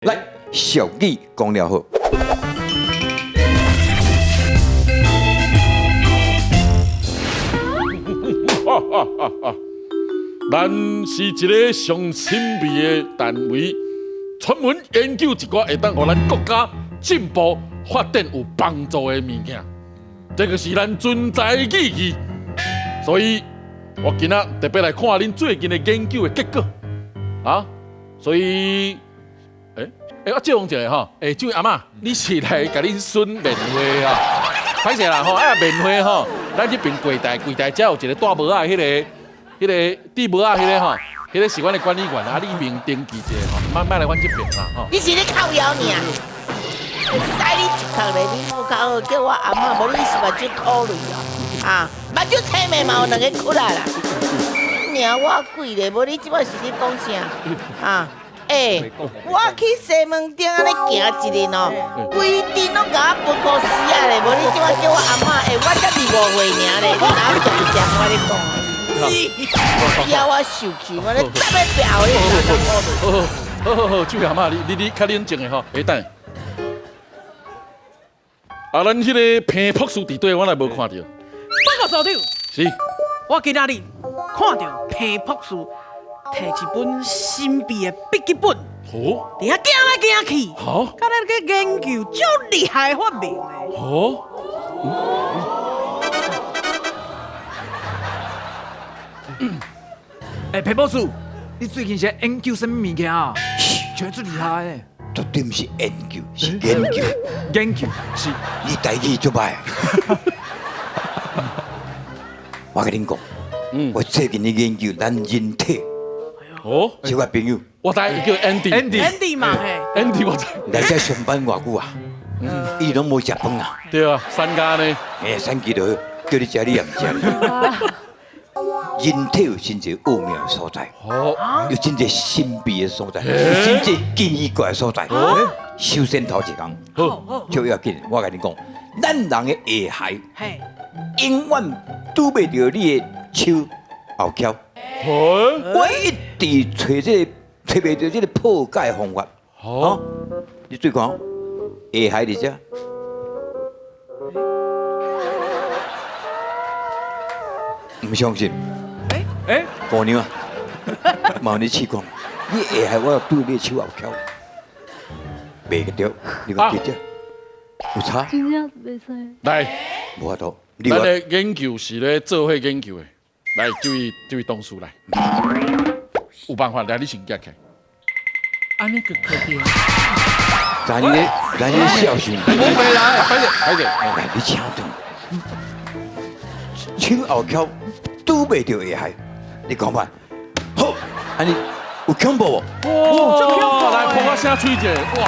來，俗語講了好。咱是一个上神秘的單位，專門研究一寡會當予咱國家進步發展有幫助的物件，這個是咱存在的意義。所以，我今仔特別來看恁最近的研究的結果啊。所以，我借問一下吼，這位阿嬤，你是來共恁孫面會啊？歹勢啦吼，啊面會吼，咱這邊櫃台櫃台遮有一個戴帽仔彼個戴帽仔彼個吼，彼個是阮的管理員啊，你免登記一下吼，莫來阮這邊啦吼。你是咧靠腰爾？會使你一殼咧，你無較好叫我阿嬤，無你是目睭苦淚哦。啊，目睭青眉嘛有兩个窟啊啦。爾我鬼咧，無你這擺是咧講啥？啊？欸，我去西門町按呢行一日哦，規陣攏共我分箍死啊咧！無你這擺叫我阿嬤，欸，我才25歲爾咧，你哪有當真我咧講？以後我受氣，我咧特別表你。好好好，這位阿嬤，你較冷靜的吼，欸等下。啊，咱彼个彭博士佇佗，我來無看著。報告所長，是。我今仔日看著彭博士提一本神秘的筆記本，佇遐行來行去，敢若咧研究足厲害的發明的。哦。欸，彭博士，你最近是研究啥物物件啊？真足厲害的。絕對毋是研究，是研究。研究是。你台語足歹。我共恁講，我最近咧研究咱人體。哦。是我朋友。我知，伊叫 Andy。 Andy。Andy 嘛嘿。 Andy 我知。來遮上班偌久啊？伊攏無食飯啊。對啊，三家呢？欸，三家就好，叫你食你也毋食。人體有真濟奧妙的所在，有真濟神秘的所在，有真濟奇怪的所在。首先頭一工，最要緊，我共你講，咱人的下頦，永遠拄袂著你的手後翹。我一直揣這個，揣袂著這個破解方法。你注意看，下頦佇遮。毋相信？姑娘啊，麻煩你試看，你下頦我要對你的手後翹，袂著，你講記者有差？真正袂使。來，無法度。咱的研究是咧做伙研究的，來，這位同事來，有辦法來，你先舉起來。按呢個可以。咱咧，咱咧笑死。我袂來，歹勢，歹勢。來，你請轉。手後翹拄袂著下頦，你講吧。好，按呢有恐怖無？哇！來，破個聲吹者，哇！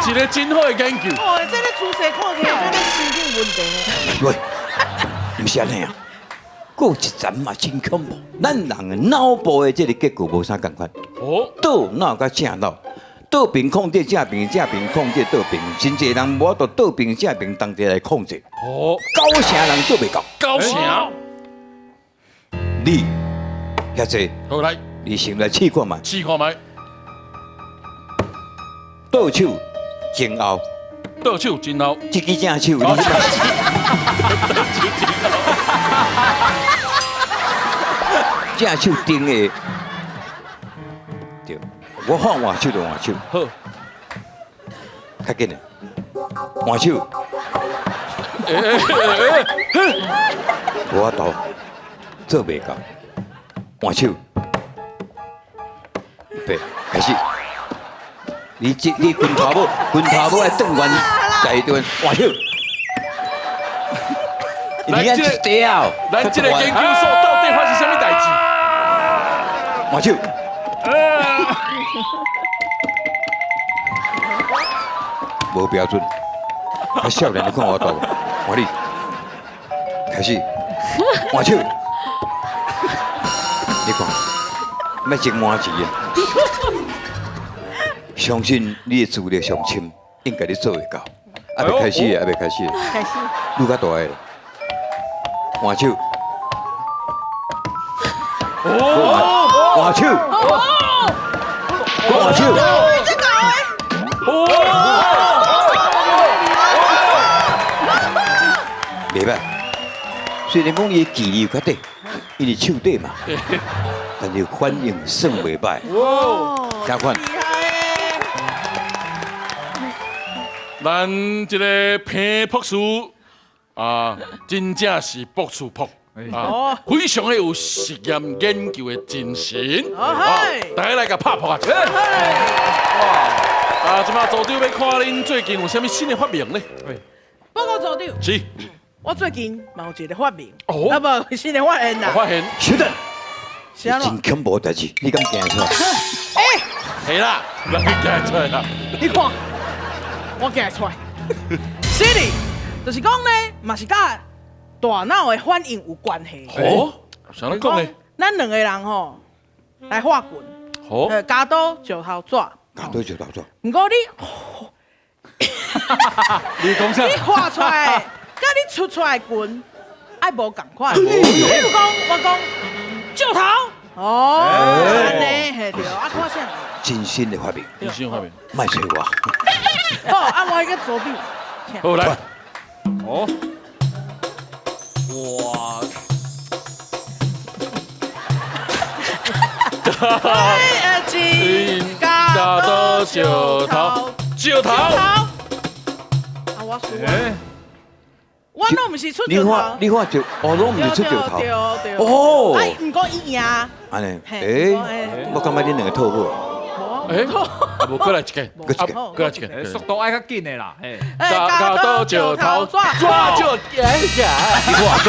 一個真好的研究。哦，這个姿勢看起來，這个神經問題。喂，毋是按呢啊，閣有一層嘛真恐怖。咱人的腦部的這個結構無啥仝款。哦。倒腦佮正腦，倒爿控制正爿，正爿控制倒爿，真濟人無法度倒爿正爿同齊來控制。哦。九成人做袂到。九成。你遐濟。好來。你先來試看覓。試看覓。倒手前後。倒手前後。這支正手。倒手前後。正手頂的。對，我放換手就換手。好。較緊的，換手。無法度，做袂到。換手。對，開始。你這你拳頭母，拳頭母愛轉彎，在轉換手。你按一條。咱這個研究所到底發生啥物代志？換手。無標準。啊，少年，你看我大無？換你，開始換手。你看，欲爭麻錢啊！相信你的資歷上深，應該你做會到。還袂開始，還袂開始。開始。愈較大个，換手。哦，換手。換手。雖然講伊的距離有較短，因為手短嘛，但是反應算袂歹。哦，這款厲害。咱這个彭博士啊，真正是博士博啊，非常的有實驗研究的精神。啊，大家來共拍噗仔。哇！啊，這擺組長欲看恁最近有啥物新的發明呢？報告組長，是。我最近嘛有一個發明，哦，啊無新的發現啦。發現。稍等，是按怎？真恐怖代誌，你敢驚出來？欸，係啦，你驚出來啦。你看，我驚出來。是的，就是講呢，嘛是佮大腦的反應有關係。哦，啥人講呢？咱兩個人吼來畫拳，好，鉸刀石頭紙。鉸刀石頭紙。毋過你，你講啥？你畫出來，佮你出出來拳愛無仝款。比如講，我講石頭，哦，按呢嘿對，啊看啥？真新的發明，真新發明，莫揣我。好，啊我去組長。好來，哦，哇！一，鉸刀石頭，石頭。啊，我輸啊！我攏毋是出石頭。你看就，哦，攏毋是出石頭。對對。哦。哎，毋過伊贏。按呢，欸，我感覺恁兩個套好。欸，無過來一個，過來一個，速度愛較緊的啦。鉸刀石頭，紙就哎呀！你看紙，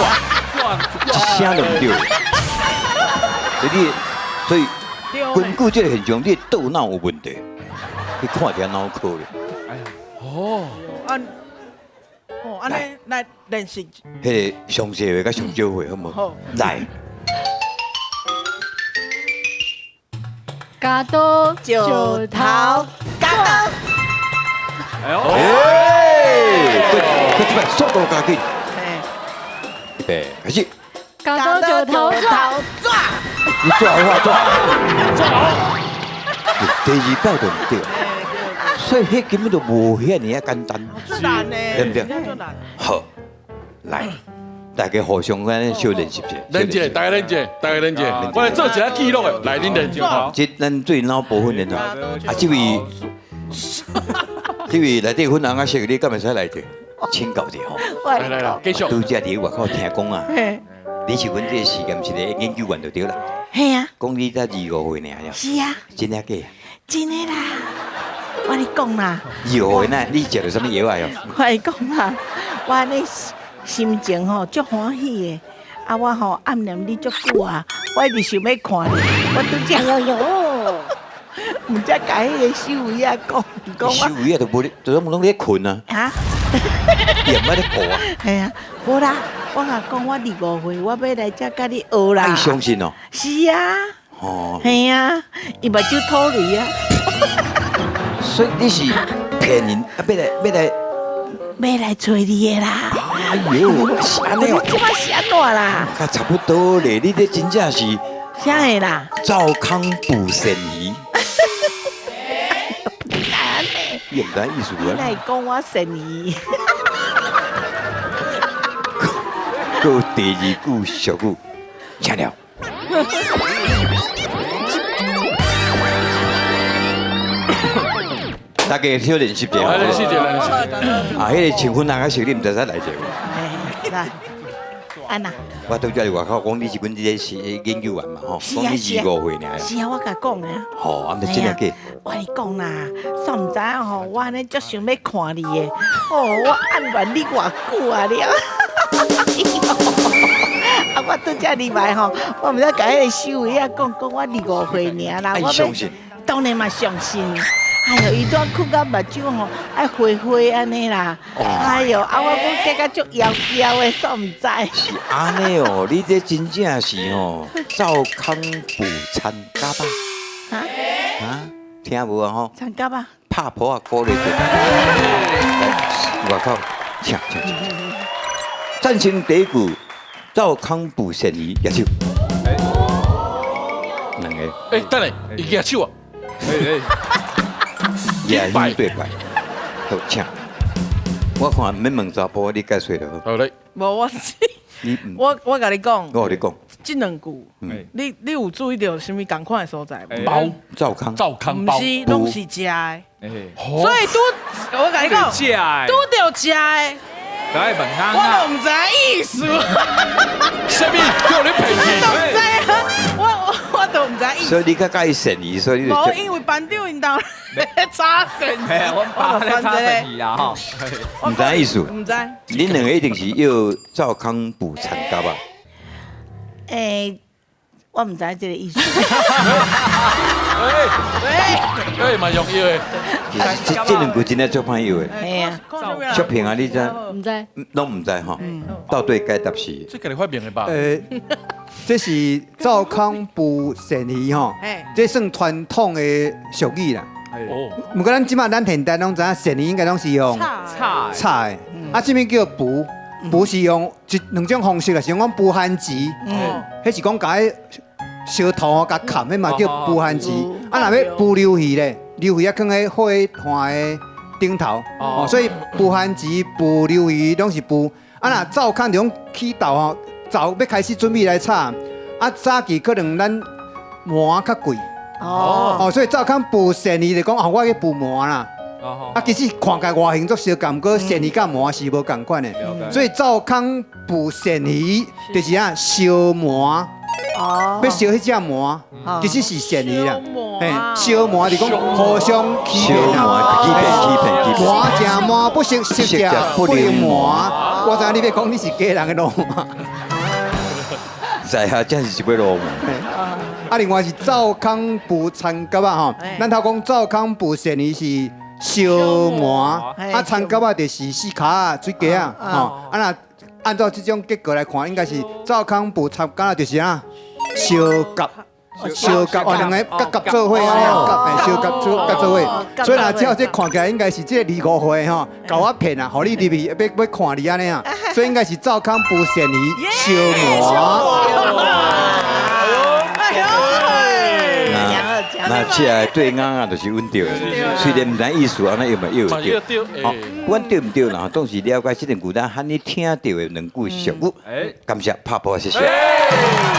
一聲就毋對。所以根據這個現象，你的頭腦有問題，你看起來腦殼咧。哎呀，哦，哦，按呢來練習。彼个上細歲佮上少歲，好無？好，來。鉸刀石頭，鉸刀。哎呦！哎，閣這擺速度加緊。預備，開始。鉸刀石頭紙。你抓好抓，抓好。第二擺就毋對，所以彼根本就無遐爾仔簡單，難呢，對毋對？好，來，大家互相按呢小練習者，練者，大家練者，大家練者，我來做一下記錄的，來，恁練者。這咱對腦部訓練啊，啊，這位，這位內底粉紅仔色，你敢會使來者？請教者吼。來來來，繼續。拄才佇外口聽講啊，你是阮這個實驗室的研究員就對啦。嘿啊。講你才25歲爾呀？是啊。真的假？真的啦，我跟你講啦。25歲那，你食著啥物藥啊？我跟你講啦，我呢心情吼足歡喜的，啊我吼暗戀你足久啊，我一直想欲看你，我拄才，哎呦，毋知共彼个秀維仔講，講秀維仔都無咧，都攏咧睏啊。哈？伊也毋捌咧顧啊。嘿啊，無啦，我共講我25歲，我欲來遮佮你學啦。你相信哦？是啊。哦。嘿啊，伊目睭吐淚啊。所以你是騙人啊？欲來欲來。欲來揣你的啦！哎呦，是按呢哦，這擺是按怎啦？較差不多咧，你這真正是啥个啦？灶空捕鱔魚。你毋知意思啊？你來講我鱔魚。閣有第二句俗語，請了。大家小練習者，來練習者，來練習者。啊，彼个穿粉紅仔色，你毋知使來者無？來，按怎？我拄才佇外口講，你是阮這个是研究員嘛吼？講你25歲爾。是啊，我共講的啊。吼，啊，毋是真的假？我跟你講啦，煞毋知影吼，我按呢足想欲看你的，哦，我暗戀你偌久啊了。啊，我拄才入來吼，我毋知共彼个秀維仔講，講我25歲爾啦。我相信。當然嘛相信。哎呦，伊拄仔睏到目睭吼，愛花花按呢啦。哎呦，啊我閣感覺足枵枵的，煞毋知。是按呢哦，你這真正是吼，灶空捕田蛤仔。哈？啊？聽無啊吼？田蛤仔。拍噗仔鼓勵者。來，外口，請請請。贊成第一句，灶空捕鱔魚，舉手。兩個。欸，等下，伊舉手啊。也是對白，好，請。我看毋免問查埔，你解說就好。好嘞。無我是，你我共你講，我共你講，這兩句，你有注意著啥物仝款的所在無？包灶空，灶空包，毋是，攏是食的。所以拄我共你講，拄著食的，我都毋知意思。啥物叫你騙去？都毋知啊，我都毋知意思。所以你較佮意鱔魚，所以你就。無，因為班長𪜶兜咧炒鱔魚，我爸咧炒鱔魚啊吼。毋知意思？毋知。恁兩個一定是藥灶空捕田蛤啊？欸，我毋知這个意思。喂，欸，嘛用藥的。其實這兩句真正足歹藥的。嘿啊，小平啊，你知？毋知。攏毋知吼。到底解答是？這家己發明的吧？這是灶空捕鱔魚吼，這算傳統的俗語啦。哦。毋過咱這馬咱現代攏知影鱔魚應該攏是用炒炒的，啊，這物叫捕，捕是用一兩種方式啦，是用講捕番薯，彼是講共彼燒土共崁，彼嘛叫捕番薯。啊，若欲捕鰇魚咧，鰇魚啊囥喺火炭的頂頭，哦，所以捕番薯、捕鰇魚攏是捕。啊，若灶空就講起灶吼，灶欲開始準備來炒，啊，早期可能咱糜較貴，哦，所以灶空捕鱔魚就講哦，我去捕糜啦。啊，其實看起來外形足相仝，毋過鱔魚佮糜是無仝款的。所以灶空捕鱔魚就是啊燒糜，欲燒彼隻糜，其實是鱔魚啦。嘿，燒糜就講互相欺騙啊，欺騙欺騙欺騙。糜食糜不熟，熟食不能糜。我知影你欲講你是家人的路嘛。知啊，真是一尾鱸鰻。啊，另外是灶空捕田蛤仔吼，咱頭講灶空捕鱔魚是燒糜，啊，田蛤仔就是四跤仔、水雞仔，吼。啊，若按照這種結構來看，應該是灶空捕田蛤仔就是啊，相夾。相夾哦，兩個夾夾做伙啊，夾相夾做夾做伙，所以若照這看起來應該是這個25歲吼，共我騙啊，予你入去欲欲看你按呢啊，所以應該是灶空捕鱔魚燒糜。哎呦！那這个對啱啱就是穩著的，雖然毋知意思，按呢藥嘛藥會著。好，不管對毋對啦，總是了解這兩句咱罕你聽著的兩句俗語。感謝拍波，謝謝。